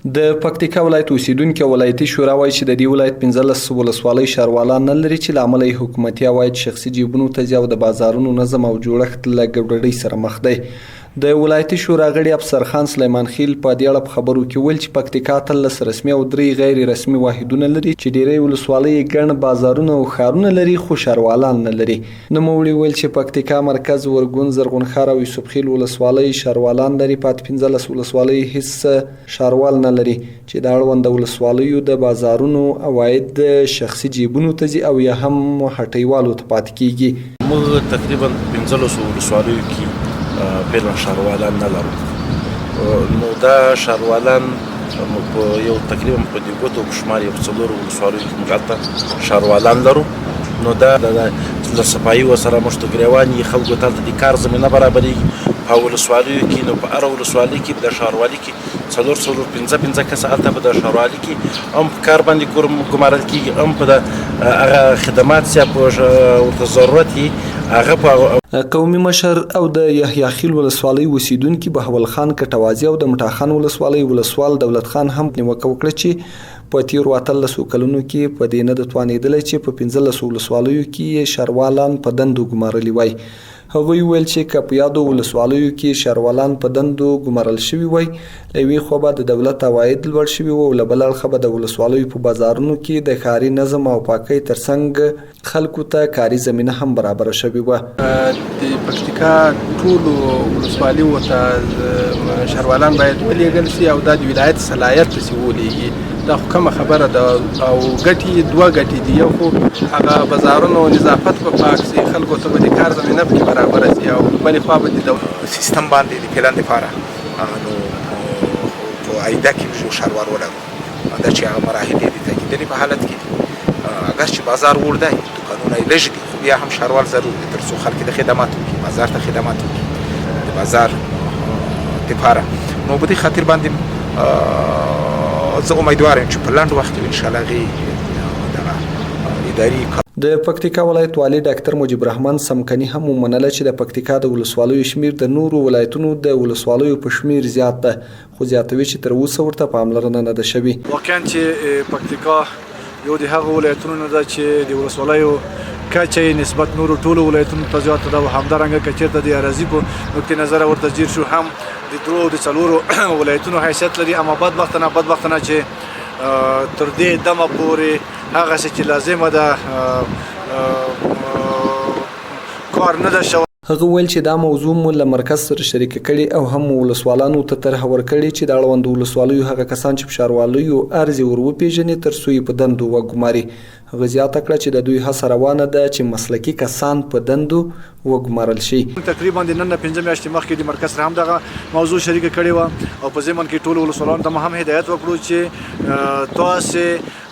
د پکتیکا ولایت اوسیدونکي او ولایتي شورا وایي چې د دې ولایت 15 ولسوالۍ ښاروالان نه لري چې له امله یې حکومتي عواید شخصي جیبونو ته ځي او د بازارونو نظم او جوړښت له ګډوډۍ سره مخ دی. د ولایتي شورا غړي افسر خان سلیمان خیل په دې اړه په خبرو کې وویل چې پکتیکا 18 رسمي او 3 غیر رسمي واحدونه لري چې ډیری ولسوالۍ یې ګڼ بازارونه او ښارونه لري خو ښاروالان نه لري. نوموړي وویل چې پکتیکا مرکز، ورګون، زرغون ښار او یوسف خیل ولسوالۍ ښاروالان لري، پاتې 15 ولسوالۍ هیڅ ښاروال نه لري چې د اړونده ولسوالیو د بازارونو عواید شخصي جیبونو ته ځي او یا هم هټۍوالو ته پاتې کېږي. موږ تقریباً په پنځلسو ولسوالیو کې فعلاً ښاروالان نه لرو، نو دا ښاروالان په یو تقریباً په دې ګوتو په شمار یو څلورو ولسوالیو کې موږ هلته ښاروالان لرو. نو دا له صفایي ورسره موږ ته ګریوان یي، خلکو ته هلته د کار زمینه برابرېږي په ولسوالیو کې. نو په هره ولسوالۍ کې د ښاروالي کې څلور څلور پنځه پنځه کسه هلته په د ښاروالي کې هم په کار باندې ګمارل کېږي، هم په د هغه خدمات چې ورته ضرورت وي هغه په قومي مشر او د یحیی خیل ولسوالۍ اوسېدونکي بهول خان کټوازي او د مټاخان ولسوالۍ ولسوال دولت خان هم نیوکه وکړه چې په تېرو 18 کلونو کې په دې نه ده توانېدلی چې په 15 ولسوالیو کې یې ښاروالان په دندو ګمارلي وای. هغوی وویل چې که په یادو ولسوالیو کې ښاروالان په دندو ګمارل شوي وای، له یوې خوا به د دولت عواید لوړ شوي وو او له بل اړخه به د ولسوالیو په بازارونو کې د ښاري نظم او پاکۍ ترڅنګ خلکو ته کاري زمینه هم برابره شوې وه. د پکتیکا ټولو ولسوالیو ته ښاروالان باید ولېږل شي او دا د ولایت صلاحیت ته چې ولېږي، دا خو کمه خبره ده. او ګټې دوه ګټې دي، یو خو هغه بازارونو نظافت به پاک شي، خلکو ته به د کار زمینه پکې برابره شي، او بلې خوا به د سیستم باندې د پلان لپاره نو په آینده کې موږ یو ښاروال ولرو. دا چې هغه مراحل یې د تګېدنې په حالت کې دي، اګر چې بازار وړ دی، دوکانونه یې لږ دي، خو بیا هم ښاروال ضرور دی تر څو خلک د خدمات وکړي، بازار ته خدمات وکړي د بازار لپاره. نو په دې خاطر باندې زه امیدوار یم چې په لنډ وخت کې ان شاء الله هغې دغه اداري د پکتیکا ولایت والي ډاکتر مجیب الرحمن څمکني هم ومنله چې د پکتیکا د ولسوالیو شمېر د نورو ولایتونو د ولسوالیو په شمېر زیات ده، خو زیاتوي چې تر اوسه ورته پاملرنه نه ده شوې. واقعا چې پکتیکا یو د هغو ولایتونو نه ده چې د ولسوالیو کچه یې نسبت نورو ټولو ولایتونو ته زیاته ده، او همدارنګه که چېرته د اراضي په نقطې نظره ورته ځیر شو هم د درو او د څلورو ولایتونو حیثیت لري. اما بدبختانه چې تر دې دمه پورې هغسې چې لازمه ده کار نه ده شوی. هغه وویل چې دا موضوع مو له مرکز سره شریکه کړې او هم مو ولسوالانو ته طرحه ورکړې چې د اړوندو ولسوالیو هغه کسان چې په ښارواليو ارزي ور وپېژني تر څو یې په دندو وګماري. هغه زیاته کړه چې د دوی هڅه روانه ده چې مسلکي کسان په دندو وګمارل شي. موږ تقریباً د نن نه 5 میاشتې مخکې د مرکز سره هم دغه موضوع شریکه کړې وه او په ضمن کې ټولو ولسوالانو ته مو هم هدایت وکړو چې تاسې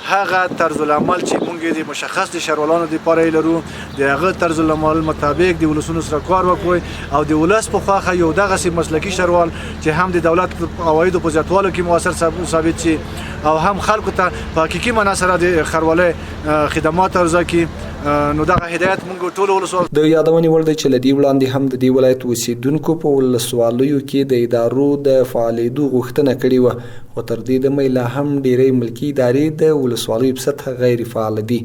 هغه طرز العمل چې مونږ یې د مشخص د شهروالانو لپاره یې لرو د هغه طرز العمل مطابق د ولسونو سره کار وکړئ او د ولس په خوښه یو دغسې مسلکي شهروال چې هم د دولت عوایدو په زیاتوالو کې موثر ثابت شي او هم خلکو ته په حقیقي معنا سره د ښاروالۍ خدمات عرضه کړي. نو دغه هدایت مونږ ټولو ولسوال د یادونې وړ دی چې له دې وړاندې هم د دې ولایت اوسېدونکو په ولسوالیو کې د ادارو د فعالېدو غوښتنه کړې وه، خو تر دې دمه یې لا هم ډېری ملکي ادارې د ولسوالیو په سطحه غیر فعاله دي.